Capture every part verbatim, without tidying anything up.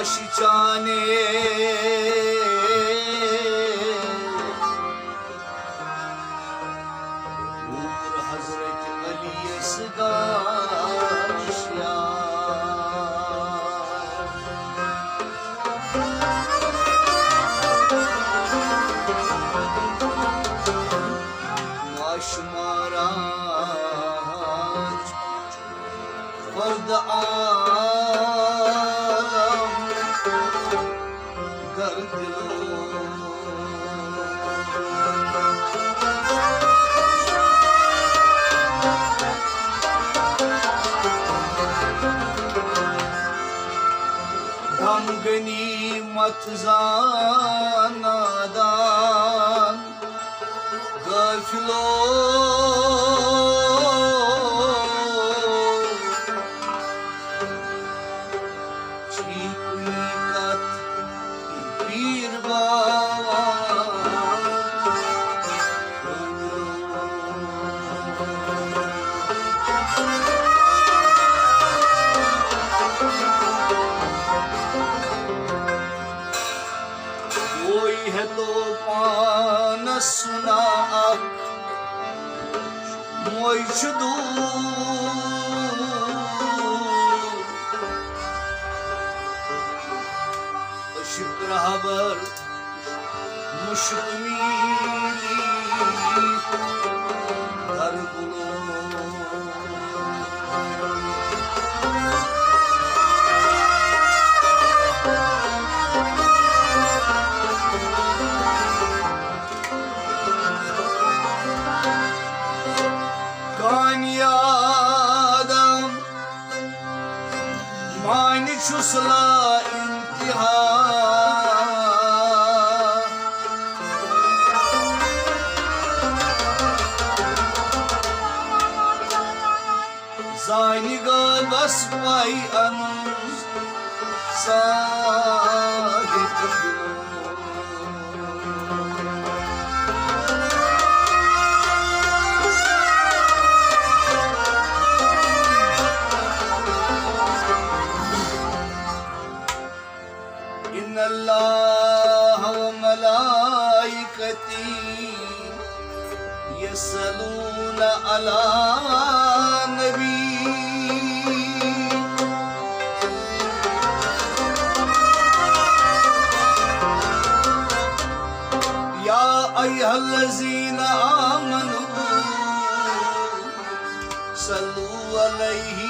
چانے۔ حضور حضرت علی اس گاش یار۔ ماش مارا فرد عالم در دلو۔ غم غنیمت زان نادان غافلو، چھی کُنی کتھ پیر بابا۔ کوئی ہے تو پانس سنا اکھ موج چھُ دوٗر۔ عشق رہبر مشک میلی در گلو۔ کانی آدم معنی چھُس لا انتہا۔ زانہِ غٲبس پے انُن صاحب دلو۔ إن الله وملائكته يصلون على النبي. يا أيها الذين آمنوا صلوا عليه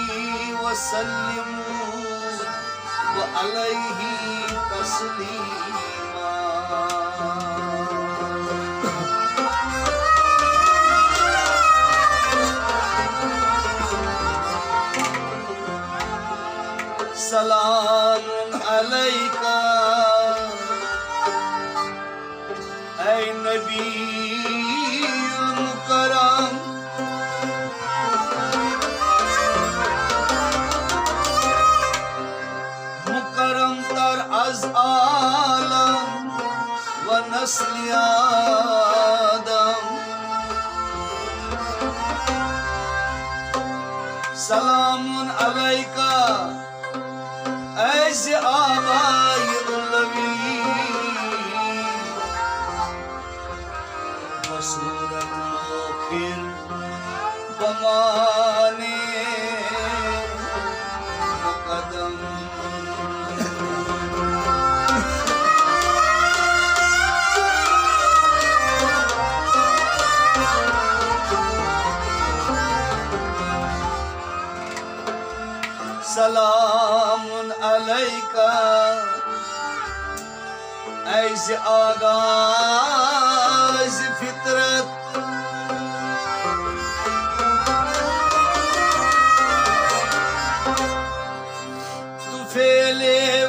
وسلموا وعليه تسليما. سلام عليك أي نبي المكرم، مكرم تر از عالم و نسل آدم. سلام عليك أي ذي آباء الأولين، بصورة مؤخر بمعنى مقدم. سلام عليك أي ذي آغاز فطرت، تو فعل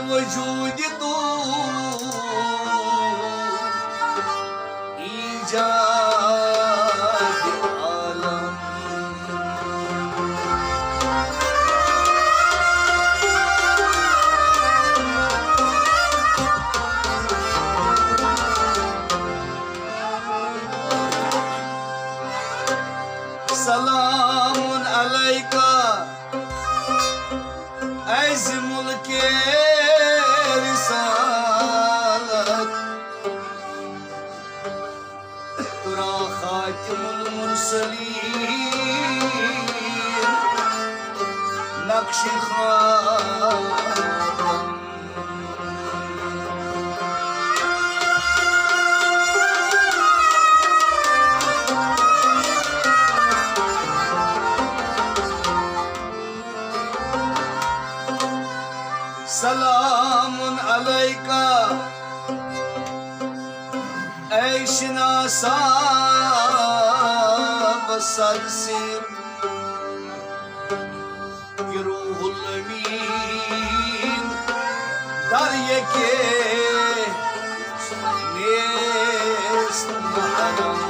وجود تو ایجاد عالم. سلام عليك أي ذي ملك رسالت، ترا خاتم المرسلین نقش خاتم۔ سلام علیک اے شناسا بسر سر کہ روح الامین در یکے نیست محرم۔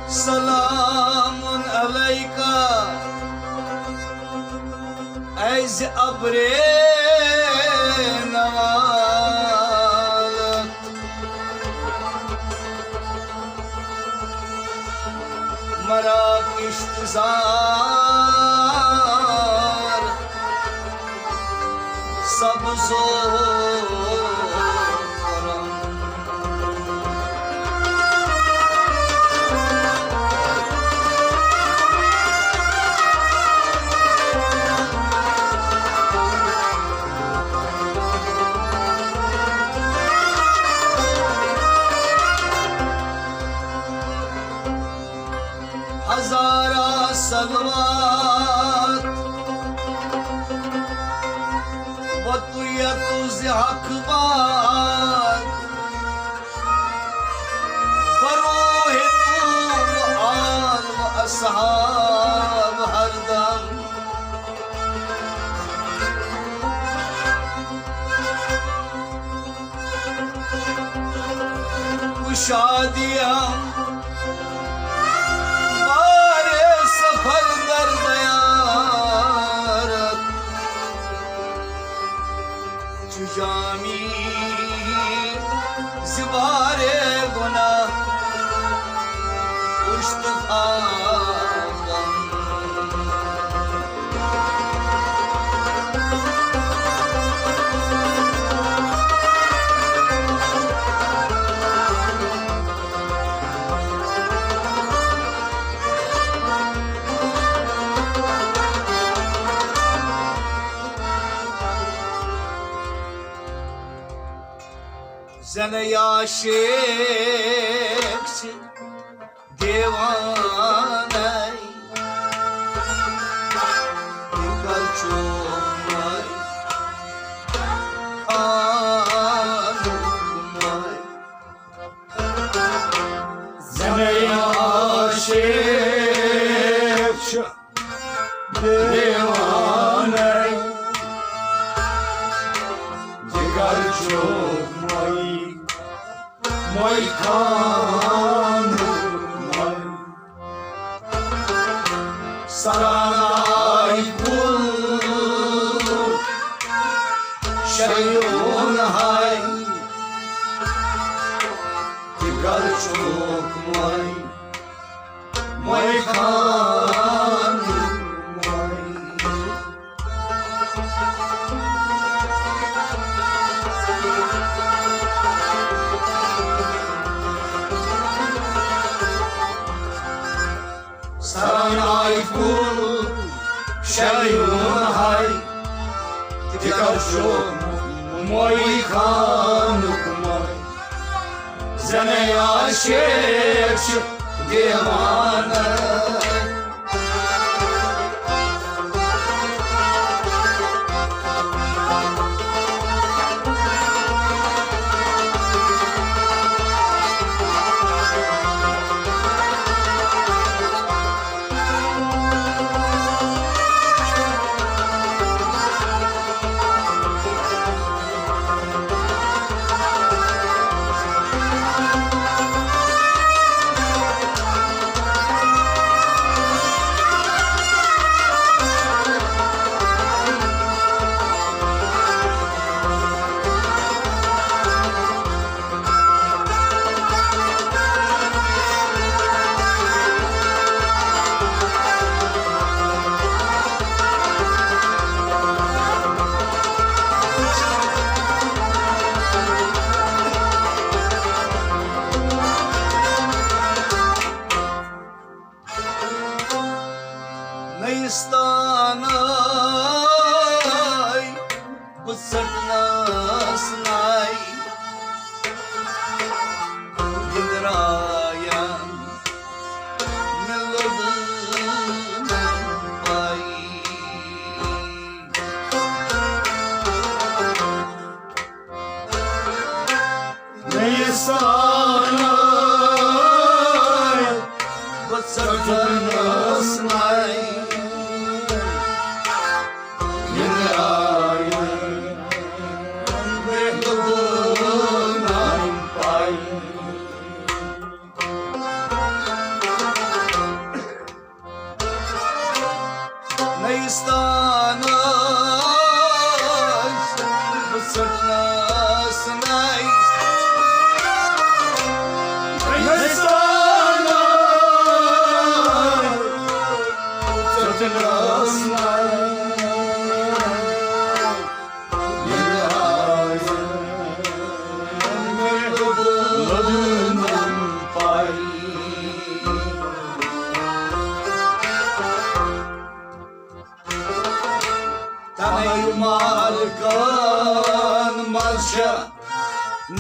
سلام علیک اے ز ابرے نوال، مراکشت زار سبز و خرم۔ ہزارہ صلوات و تو یتو ز حق بات، بروہ تو و آل و اصحاب ہر دم۔ کشادی ہم بار سفر در دیارت، چو جامی زبار گناہ پشت خاکم۔ زن عاشق چھ دیوانَے، دِگر چھُ مَے خانُک مَے۔ زَنَے عاشق چھُ دیوانَے، دِگر چھُ مَے، مَے خانُک مَے۔ سراناے کُل شیون ہاے، دِگر چھُ مَے، مَے خانُک مَے۔ سراناے کُل شیون ہاے، دِگر چھُ مَے خانُک مَے۔ زَنَے عاشق چھُ دیوانَے۔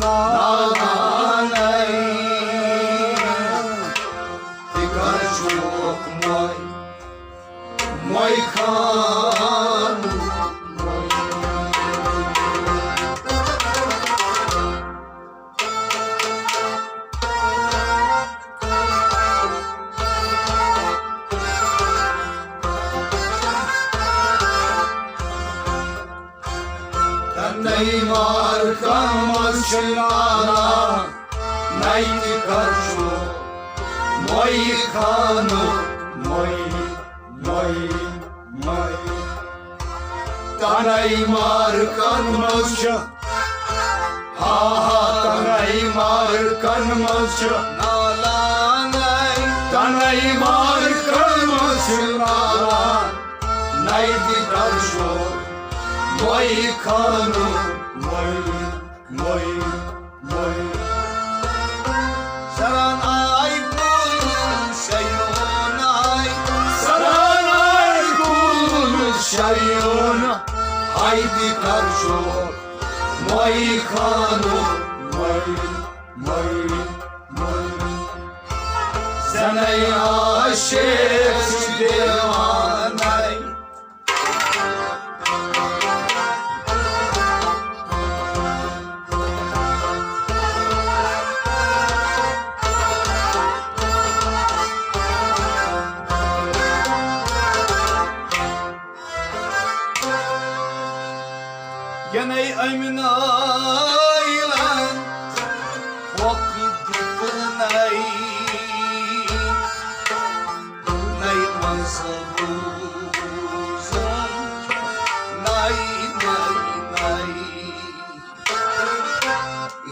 نالانَے، تہِ کر چھُکھ مۄے، مۄے خان۔ تنَے مارکن منٛز چھِ نالانَے، تہِ کر چھُکھ مۄے خانُک مۄے، مۄے، مۄے۔ تنَے مارکن منٛز چھِ، ہا ہا، تنَے مارکن منٛز چھِ نالانَے، تنَے مارکن منٛز چھِ نالانَے، تہِ کر چھُکھ مۄے خانُک مۄے، مۄے، مۄے۔ سرانَے کُل شیونَے، سرانَے کُل شیونَے، تہِ کر چھُکھ مۄے خانُک مۄے، مۄے، مۄے۔ زَنَے عاشق چھِ دیوانَے۔ یَنَے أمۍ نٲیلَن پھۄکھ دیُتنَے، نَے منٛز بوٗزُم، نَے، نَے، نَے۔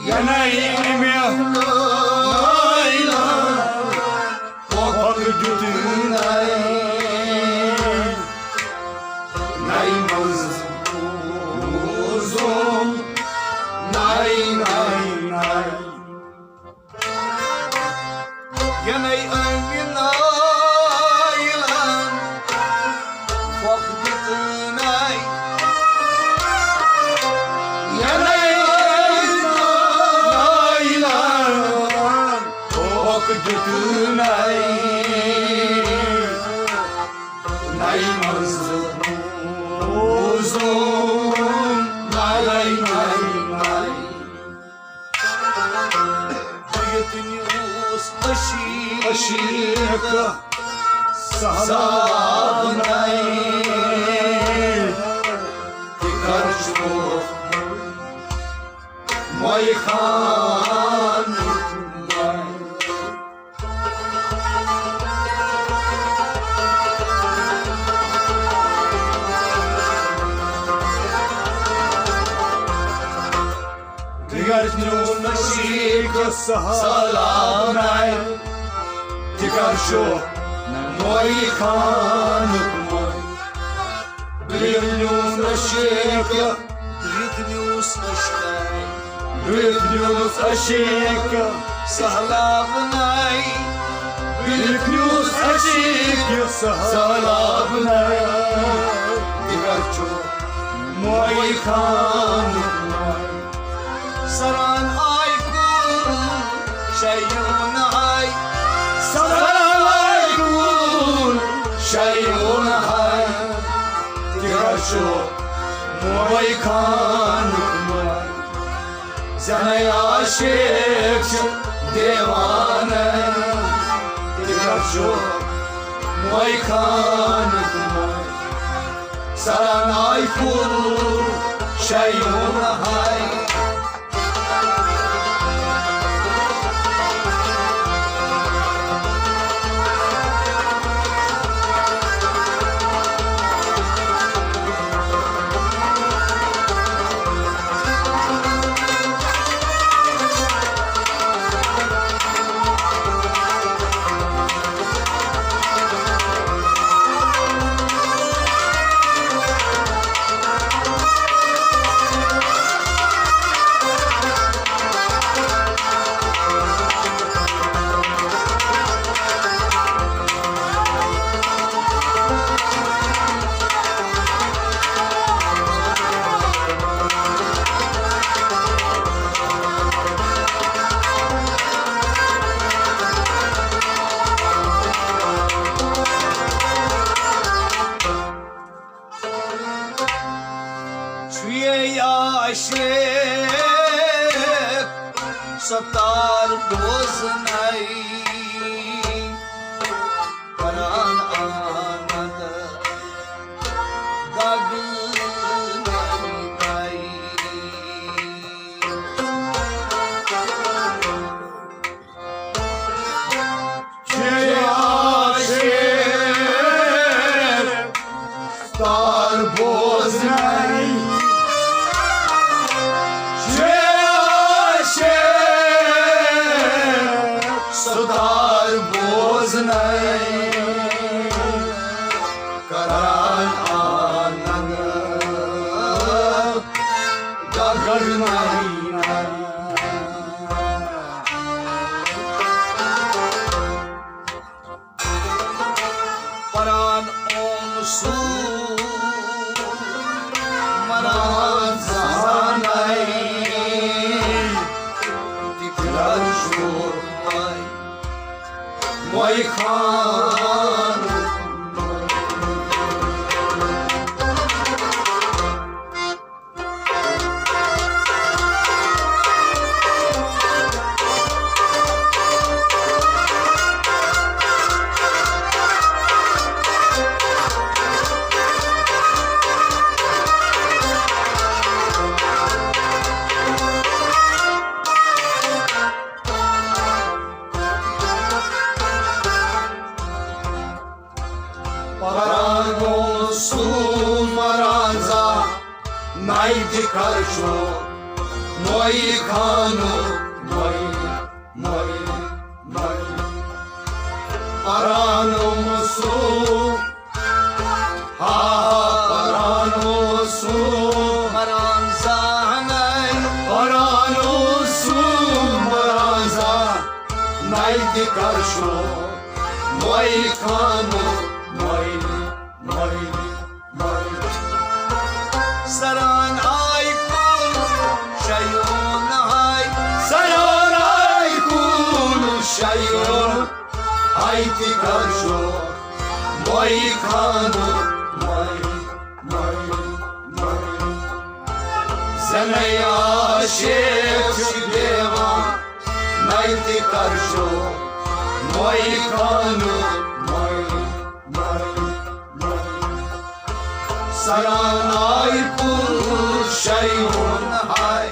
یَنَے أمۍ نٲیلَن پھۄکھ دیُتنَے، نَے منٛز بوٗزُم، نَے، نَے، نَے۔ یَنَے أمۍ نٲیلَن پھۄکھ دیُتنَے، یَنَے أمۍ نٲیلَن پھۄکھ دیُتنَے، نَے منٛز بوٗزُم، نَے، نَے، نَے۔ دُیِتھ نیوٗس عشیٖق، عشیٖق سہلاب، سہلاب نَے۔ تہِ کر چھُکھ مۄے خان۔ دِگر نیوٗس عشیٖق سہلاب نَے، دِگر چھُ مۄے خانُک مۄے۔ دِگر نیوٗس عشیٖق، دِگر نیوٗس عشیٖق۔ بِلکھ نیوٗس عشیٖق سہلاب نَے۔ بِلکھ نیوٗس عشیٖق سہلاب نَے۔ دِگر چھُ مۄے خانُک مۄے۔ سران آے کُل شیوٗن ہاے۔ سران آے کُل شیوٗن ہاے۔ دِگر چھُ مۄے خانُک مۄے۔ زَنَے عاشق چھِ دیوانہٕ، تِکیٛازِ چھُ مۄے خانُک مۄے۔ سَرَن آے پھُل شیوٗن ہاے۔ ستار بوزنَے کران آننٛد گگنَے۔ پران اوم سو مران زانَے تکرار شور پاے موی خان۔ پران اوسُم مران زانَے تہِ کر چھُ مویہِ خانُک مویہِ، مویہِ، مویہِ۔ پران اوسُم، ہا، پران اوسُم مران زانَے، پران اوسُم مران زانَے تہِ کر چھُ مویہِ خانُک مویہِ، مویہِ، مویہِ۔ سران آی کُن شیون آی، سران آی کُن شیون آی تہِ کر چھُ مویہِ خانُک مویہِ، مویہِ، مویہِ۔ زنَے عاشق چھِ دیوان نَے تہِ کر چھُ مویہِ خانُک مویہِ، مویہِ، مویہِ۔ سران آی کُن شیون آی۔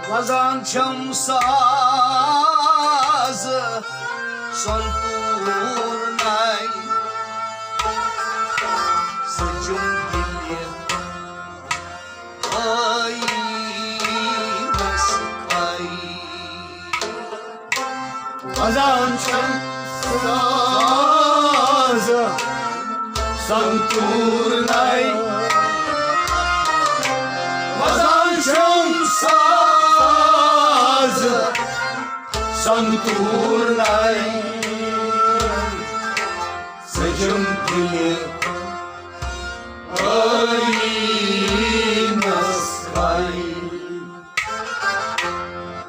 وزان چھم ساز سنتور ناے، سجم دل آئی بس آئی۔ وزان چھم ساز سنتور ناے، وزان چھم ساز سنتور ناے، سجم دل آئی نس آئی۔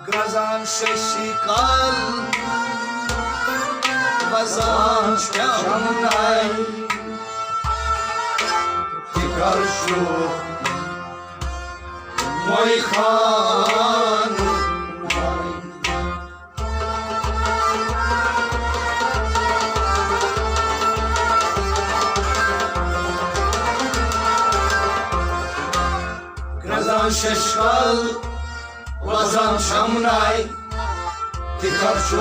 گرزان ششکل وزان چھم ناے، تہِ کر چھُ مویہِ خانُک مویہِ۔ گرزان ششکل وزان چھم ناے، تہِ کر چھُ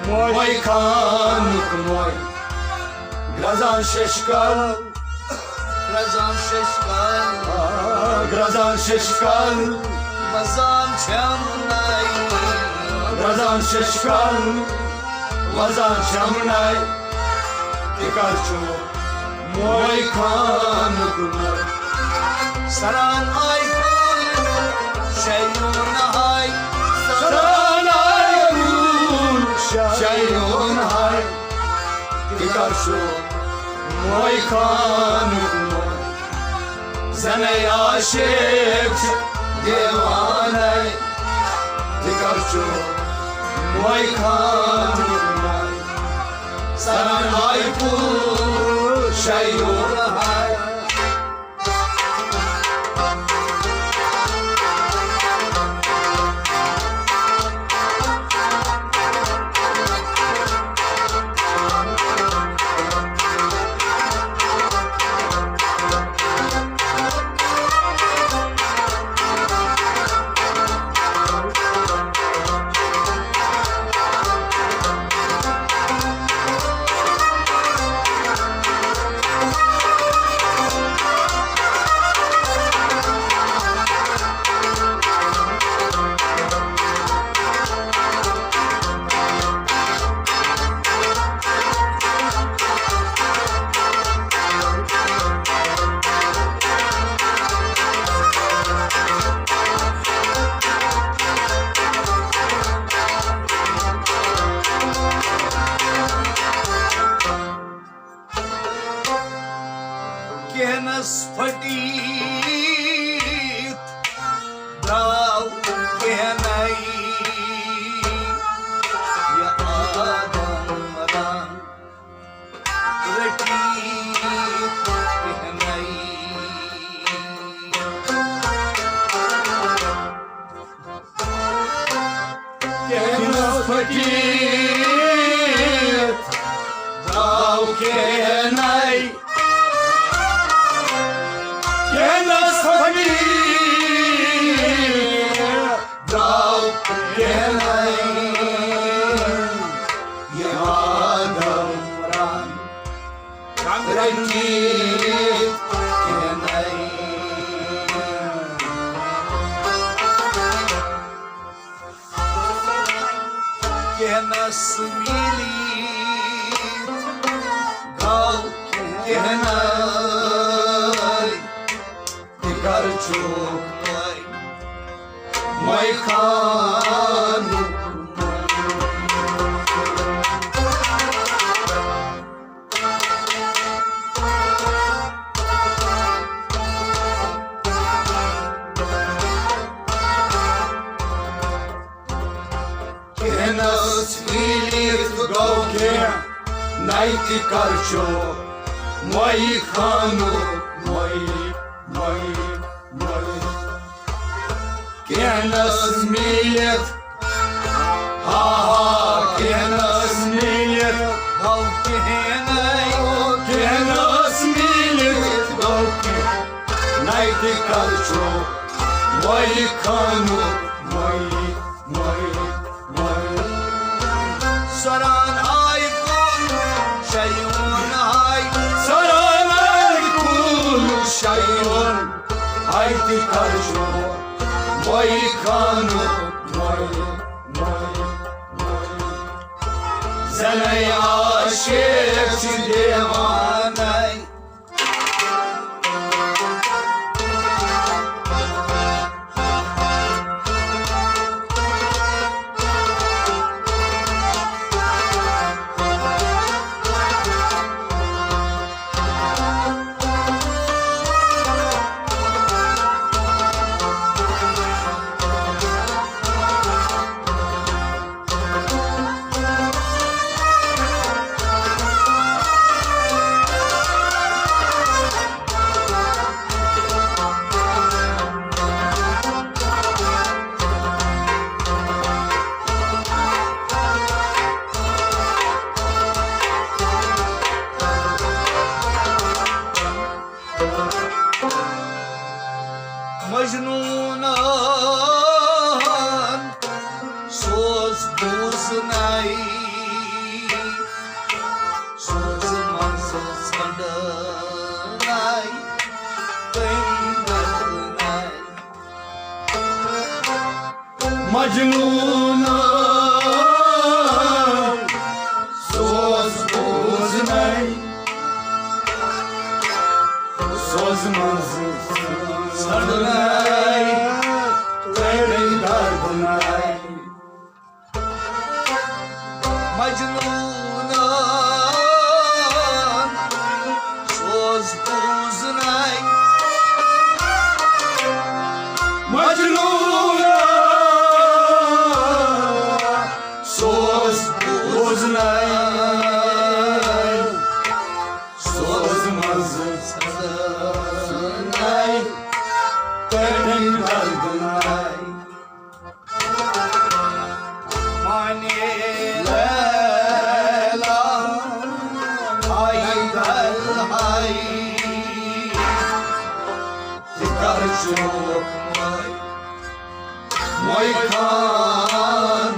مویہِ خانُک مویہِ۔ گرزان ششکل، گرزان ششکل، آ، گرزان ششکل وزان چھم ناے، گرزان ششکل وزان چھم ناے، تہِ کر چھُ مویہِ خانُک مویہِ۔ سران آی کُن شیون آی، سران آی کُن شیون آی، تہِ کر چھُ مویہِ خانُک مویہِ۔ زنَے عاشق چھِ دیوانَے، تہِ کر چھُ موے خان سرن آی پوٗر شیوٗر ہاے۔ کینس پھٹیت درٛاو کینَے یہِ آدم رنگ رٔٹیت کینَے۔ کینس پھٹیت درٛاو کینَے۔ کینس پھٹیت درٛاو کینَے۔ یہِ آدم رنگ رنگیت کینَے۔ کینس میلیت گاو کینَے۔ تہِ کر چھُکھ تۄہہِ موے خانُک کینس میلیت گوٚو کینَے۔ تہِ کر چھُکھ موے خانُک موے، موے، موے۔ کینس میلیت، ہا ہا، کینس میلیت گوٚو کینَے۔ کینس میلیت گوٚو کینَے۔ تہِ کر چھُکھ موے خانُک موے، موے، موے۔ سران آی کُل شیون آی۔ سران آی کُل شیون آی۔ تہِ کر چھُکھ موے خانُک موے، موے، موے۔ زنَے عاشق چھِ دیوانَے۔ مجنونن سوز بوزنَے، سوز منٛز ژھنڈنَے، تٔمۍ نژنَے۔ مجنون سوز بوزنَے، سوز منٛز ژھنڈنَے، تٔمۍ دردنَے۔ مجنون سوز بوزنَے۔ مجنون مۄے خان۔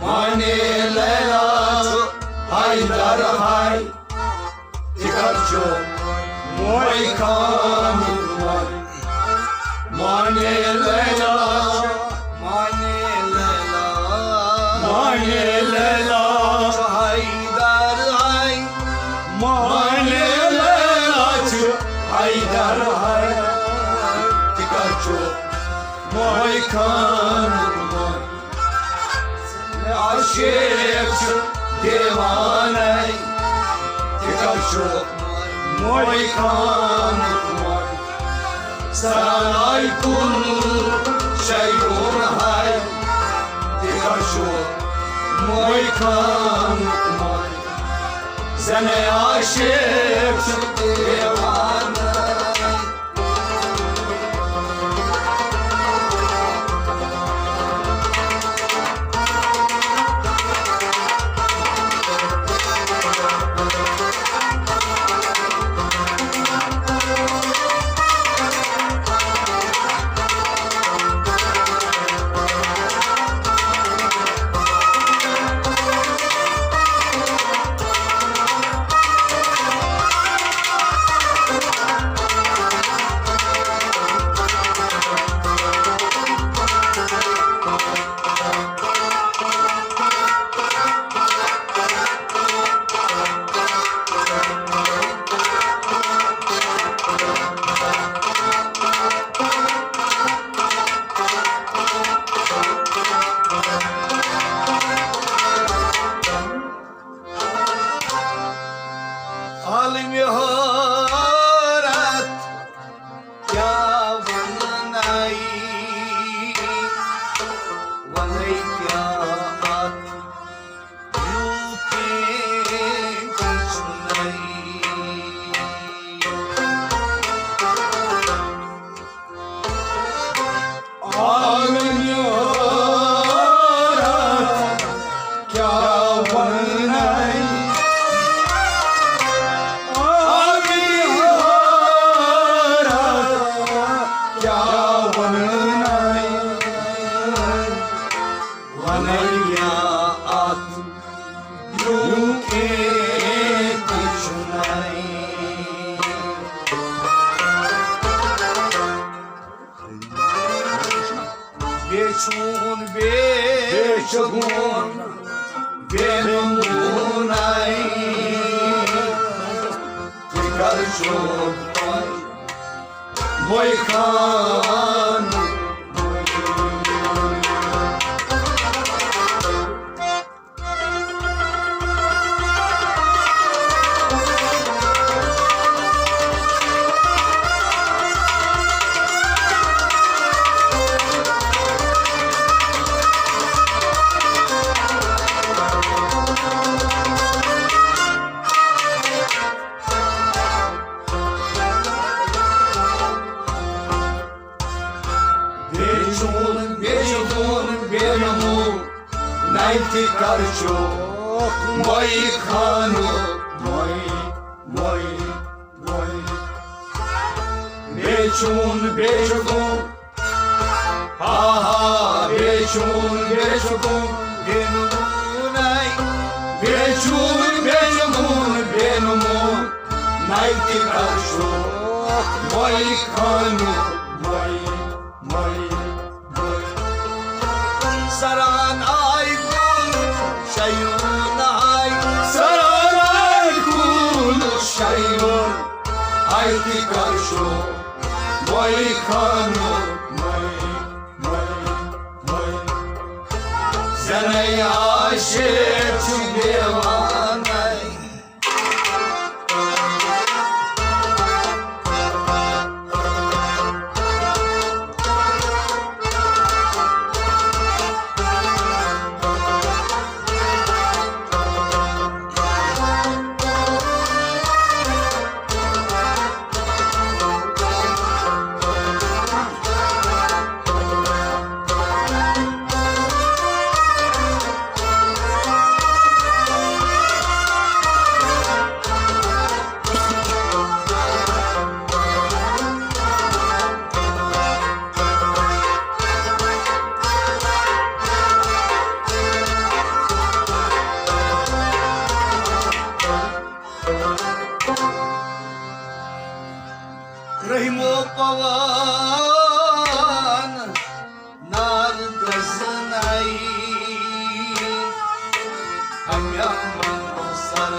مانے لیلا چھُ حیدر ہاے، تہِ کر چھُ مۄے خان۔ مانے لیلا، مانے لیلا، مانے لیلا چھُ حیدر ہاے۔ مانے لیلا چھُ حیدر ہاے، تہِ کر چھُ مۄے خان۔ عاشق چھُ دیوانَے، تہِ کر چھُ مۄے خانُک مۄے۔ سرانَے کُل شیوٗن ہاے، تہِ کر چھُ مۄے خانُک مۄے۔ زَنَے عاشق چھُ دیوانَے۔ عالمِ حٲرت کیٛاہ وَنَے، وَنَے کیٛاہ اَتھ یوٗ کے چھُنَے۔ عالمِ حٲرت کیٛاہ وَنَے، عالمِ حٲرت کیٛاہ وَنَے، وَنَے کیٛاہ اَتھ یوٗ کے تہِ چھُنَے۔ بے چون، بے چون، بے نمونَے۔ تہِ کر چھُ مۄے خان۔ بے چون، بے چون، بے نمو، نَے تہِ کر چھُ مۄے خانُک مۄے، مۄے، مۄے۔ بے چون، بے چون، ہا ہا، بے چون، بے چون، بے نمونَے۔ بے چون، بے چون، بے نمو، نَے تہِ کر چھُ مۄے خانُک مۄے، مۄے، مۄے۔ سرانَے کُل شیوٗن ہاے، سرانَے کُل شیوٗن ہاے، تہِ کر چھُ مۄے خانُک مۄے، مۄے، مۄے۔ زَنَے عاشق چھُ دیوانَے۔ سر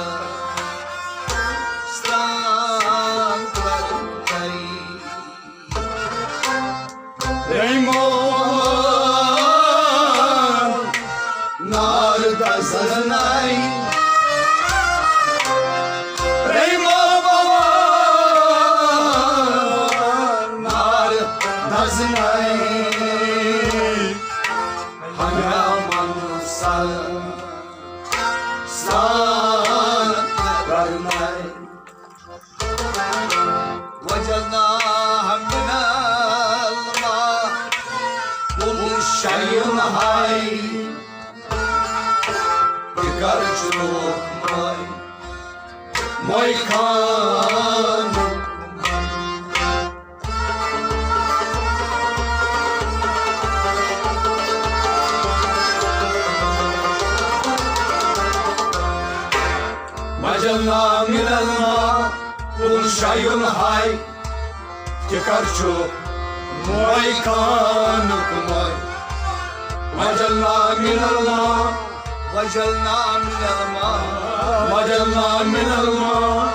ستان کرنائی۔ رحمان نار دزنائی۔ رحمان نار دزنائی۔ ہنگامن سر سان کرنائی۔ وجلنا من الماء كل شيء حي۔ تكرشوك مي، مي كان۔ وجلنا من الماء كل شيء حي۔ تہِ کر چھُ مٲے کانُک مٲے۔ وجلنا من الماء۔ وجلنا من الماء۔ وجلنا من الماء۔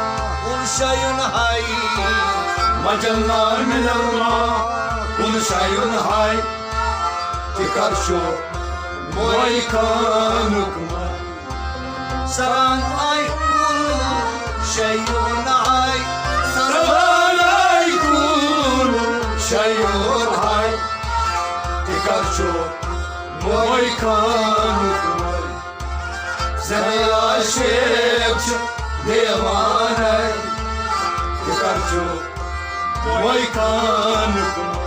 كل شيء حي۔ وجلنا من الماء۔ كل شيء حي۔ تہِ کر چھُ مٲے کانُک مٲے۔ سران آی کُل شیون آی۔ سران آی کُل شیون آی۔ تہِ کر چھُ مٲے کانُک مٲے۔ زہرا شیخ چھُ دیوان آی۔ تہِ کر چھُ مٲے کانُک مٲے۔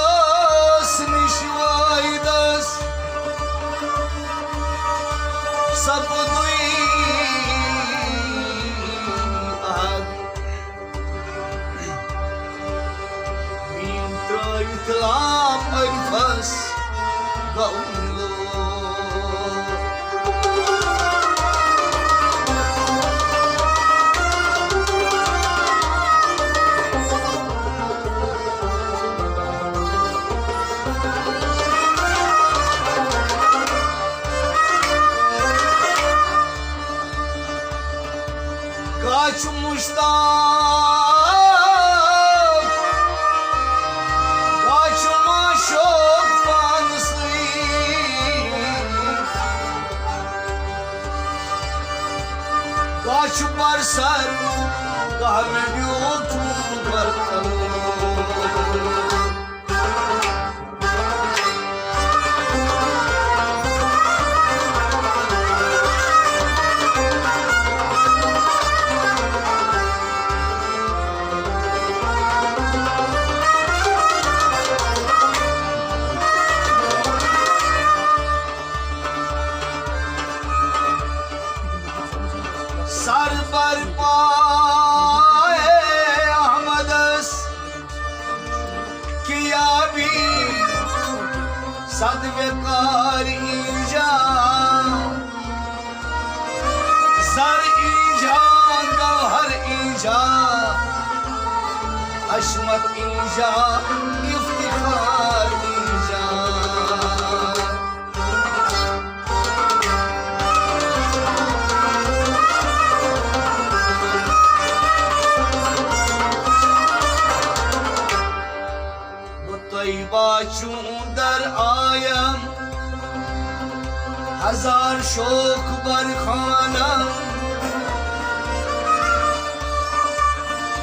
شاہدس نش وٲحدس سپدُے اکھ۔ میٖم ترٛٲوِتھ لام عرفس گوٚو لوٗر۔ کانٛہہ چھُ مُشتاق، کانٛہہ چھُ معشوق پانسٕے۔ کانٛہہ چھُ برسر، کانٛہہ مےٚ بیوٗٹھ برتل۔ سر برپا احمدس کیابی صد وقار اینجا، زر اینجا، گوہر اینجا، عصمت اینجا، افتخار اینجا۔ بہٕ طیبہ چون در آیم، ہزار شوق برخانم۔